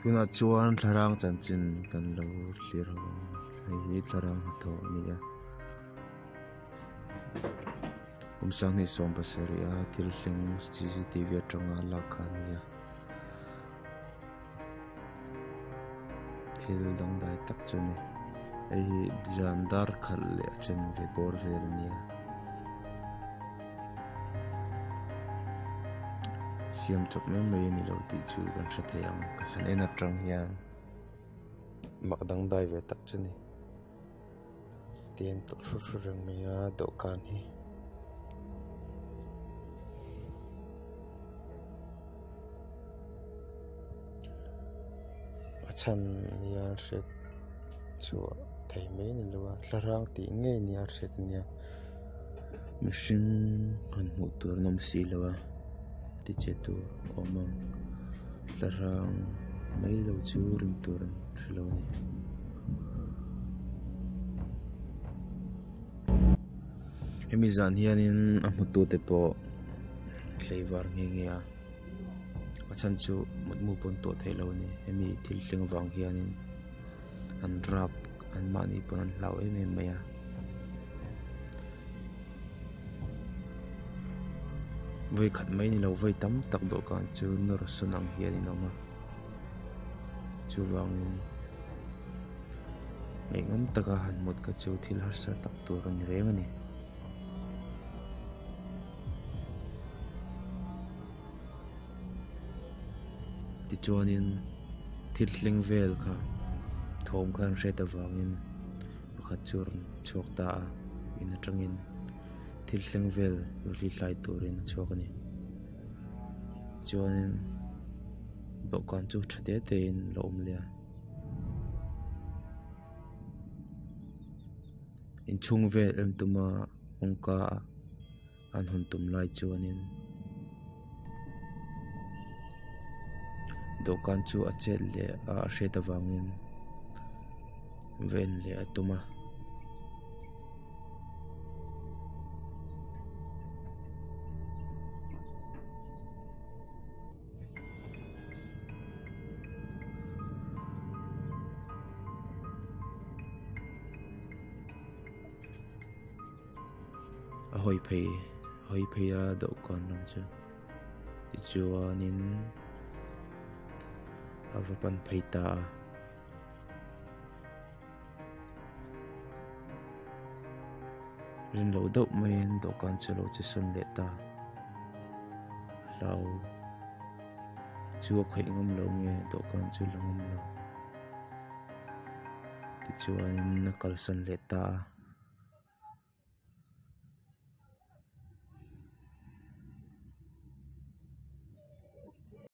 Tunah chuan thlarang chanchin kan lo thlir ho ang hei hi thlarang hnathawh a ni a kum sanghnih 17 a thil thleng cctv atanga lak kha a ni a thil dangdai tak chu a ni hei hi zan dar khalh leh a chen ve bawr vel a nia siam chawp mai mai a ni lo tih chu kan hre thei ang ka han en atang hian mak dangdai ve tak chu a ni te an tawlh hrut hrut reng mai a dawhkan hi. A chhan nia hriat chhuah thei mai a ni lo a thlarang tih ngei nia hriat a nia mihring han hmuh tur an awm si lo a tiche tur a awm ang thlarang mai lo chu rin tur an hre lo a ni. Hemi zan hianin a hmutute pawh hlei var nghe nghe a a chhan chu mutmu pawn tawh theih loh a ni hemi thil thleng vang hianin an rap an mahni pawn an hlau em em mai a. Vawikhat mai ni lo vawi tam tak dawhkan chu nawr sawn ang hianin a awm a chuvangin ngaihngam taka han mut kha chu thil harsa tak tur a ni reng a ni. Tichuanin thil thleng vel kha thawm kha an hriat avangin pakhat chu a rawn chhuak ta a in atangin thil thleng vel ri hlai turin a chhuak a ni tichuanin dawhkan chu tha te te in a lo awm leh a. Inchhung vel en tuma kawngka an hawn tum lai chuanin dawhkan chu a chet leh a a hriat avangin va en leh a tum a. A hawi phei a hawi phei a dawhkan lam chu tichuanin a va pan phei ta a. Rin loh deuh maiin dawhkan chu a lo che sawn leh ta a hlau chu a khawih ngam lo nge dawhkan chu la ngam lo tichuanin a kalsan leh ta a.